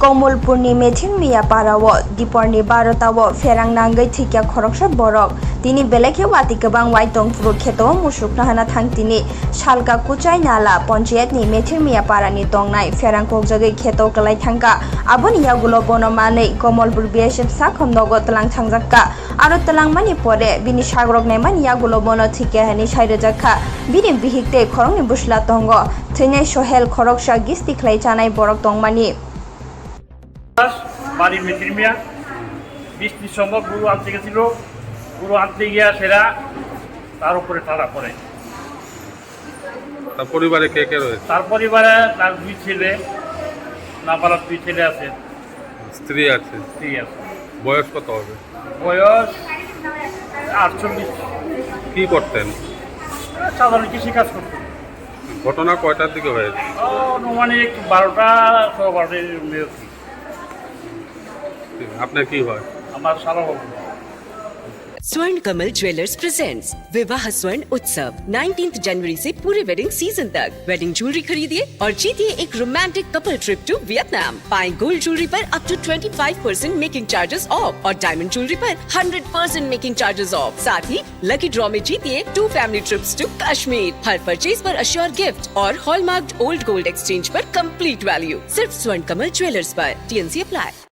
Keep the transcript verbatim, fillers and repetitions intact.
Komolpurni Methirmiya parao diporni barotao pherang nangwi thwikya khoroksa borok. Tini belai khe watwi kwbang wai tongphuru kheto musukna hana thang tini salka Kuchai Nala ponchayatni Methirmiya parani tongnai pherang kokjagwi kheto kwlai thangkha. Aboni yagulo bono manwi Komolpur B S F sakhom nogo tlang thangjakka. Aro twlangmani pore bini sagrok naimani yagulo bono thwikya hwnwi sai rwjakha. Bini bihik tei khoroknwi bwsla tongo. Thwinai Sohel khoroksa gisti khlai chanai borok tongmani. Bari Methirmiya, বৃষ্টির সময় গরু আনতে গেছিল, গরু আনতে গিয়া সেরা তার উপরে ঠাড়া পড়ে। তার পরিবারে কে কে রয়েছে? তার পরিবারে তার দুই ছেলে, নাবালক দুই ছেলে আছে। স্ত্রী আছে? স্ত্রী আছে। বয়স কত হবে? বয়স আটচল্লিশ। কি করতেন? সাধারণ কৃষি কাজ করতেন। ঘটনা কয়টার দিকে হয়েছে? ও, আনুমানিক বারোটা, সবা বারোটার মধ্যে। আপনার কি হয়? আমার সারা বাবু। स्वर्ण कमल ज्वेलर्स प्रेजेंट्स विवाह स्वर्ण उत्सव। नाइनटीन्थ जनवरी से पूरे वेडिंग सीजन तक वेडिंग ज्वेलरी खरीदिए और जीतिए एक romantic couple trip to Vietnam. पाएं गोल्ड ज्वेलरी पर up to twenty five percent making charges off और डायमंड ज्वेलरी पर hundred percent making charges off. साथ ही लकी ड्रॉ में जीतिए two family trips to Kashmir. हर परचेज पर अश्योर गिफ्ट और हॉलमार्क्ड ओल्ड गोल्ड एक्सचेंज पर कंप्लीट वैल्यू। सिर्फ स्वर्ण कमल ज्वेलर्स पर। TNC apply.